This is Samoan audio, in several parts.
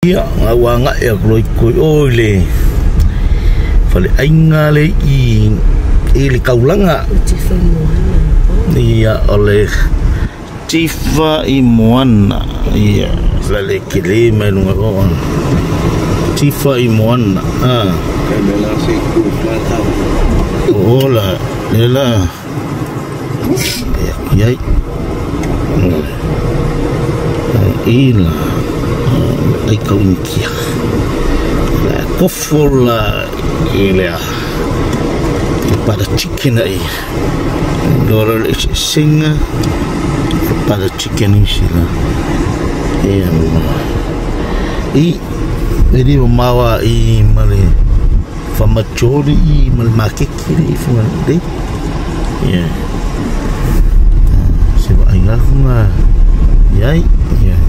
Ia, ua agai aku loa i koi o i le faleaiga le i i le kaulaga. Ia, o le Tifa i Moana. Ia, la le kele mai luga o. Tifa i Moana. Ah. O la, le la. Ia, i la ai kau inikia. La kofo la i lea. Butter chicken ai. Lora le singa. Butter chicken i sila. Ia I e li o mawa i male whamachori i male makeki le i funga le. Ia. Se wa ai ngā hunga. Iai. Ia.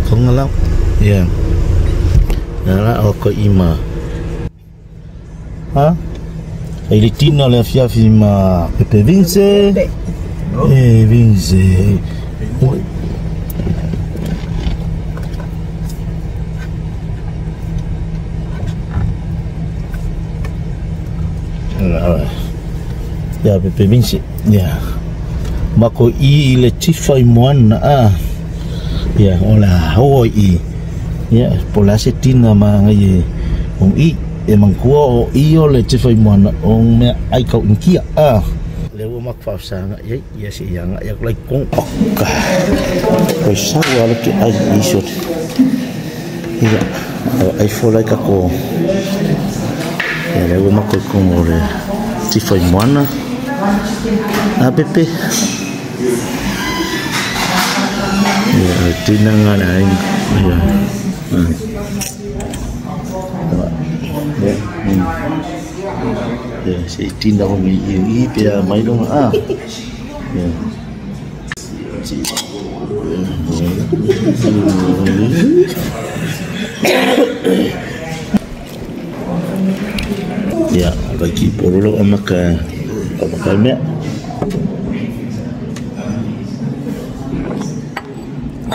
Kongalau. Ya. Nala o ko ima. Ha? Ai le tina le fiafi ma Pepe Vince. E Vince. Ya Pepe Vince. Ya. Mako i le tifa i moana a. Ya, ola ho i. Ya, pola se tina ma ngai ong i e mangkua o i o le tifa i moana ong mea ai kau inkia a. Le ua mak whausanga ia ia se ianga ia kulai kong oka. Koi sawa le ke ai i sot. Ia, ai folai ka ko. Ia le ua mak kong o le tifa i moana. A Pepe. Ya, tina nga na ai. Ya. Ya, si tina ko ngi i pe mai dong a. Ya. Ya, bagi porolo amaka amaka mea.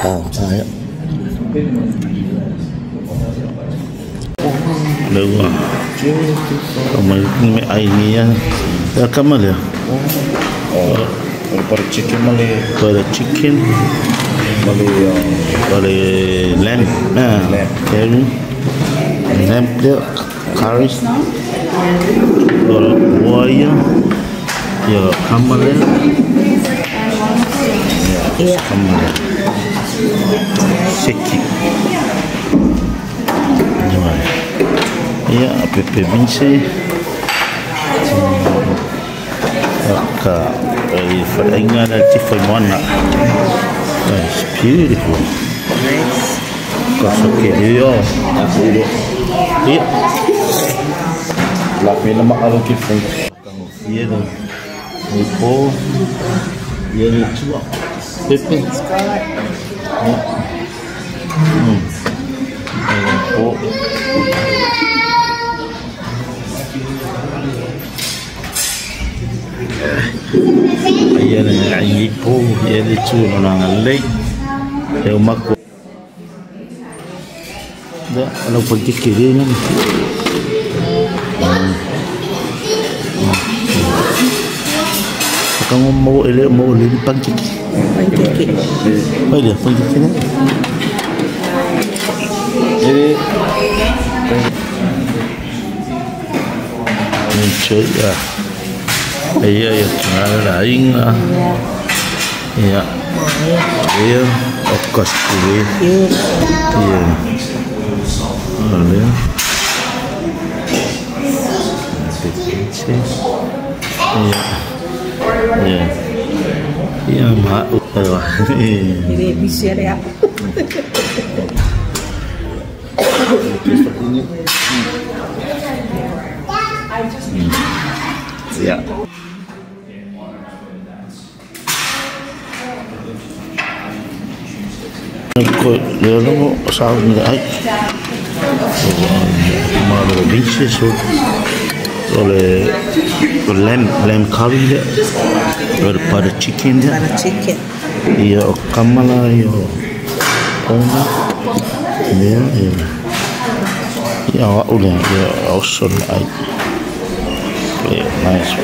Ah, ya. Lewa. Kamal ni ai ni ya. Ya kamal ya. Butter chicken male. Butter chicken. Male male lamb. Lamb. Curry. Lamb dia curry. Waya. Ya kamal ya. Ya kamal. Seki. Ya, Pepe Vince. Aka, whainga na tifa i moana. It's beautiful. Ka soke rio. Ia. La pena maalo ki fai. Ia le ni po. Ia le tua. Pepe. Po. Ia le ai po, ia le tu no nanga lei. E o mako. Da, ala pa ke re na. Ka mo ele mo le pancake. Pancake. Oi le pancake ne. Ele Enjoy ya. Ia ia tanga la inga. Ia. Ia okas kule. Ia. Ale. Ia. Ia. Ia ma u. Ini bisa ya. Ya. Ko le logo sa ni ai. O ma le vinci so o le o lamb curry le. O le butter chicken le. Butter chicken. Ia o kamala ia o ona. Lea ia. Ia o au lea ia o so le ai. Nice.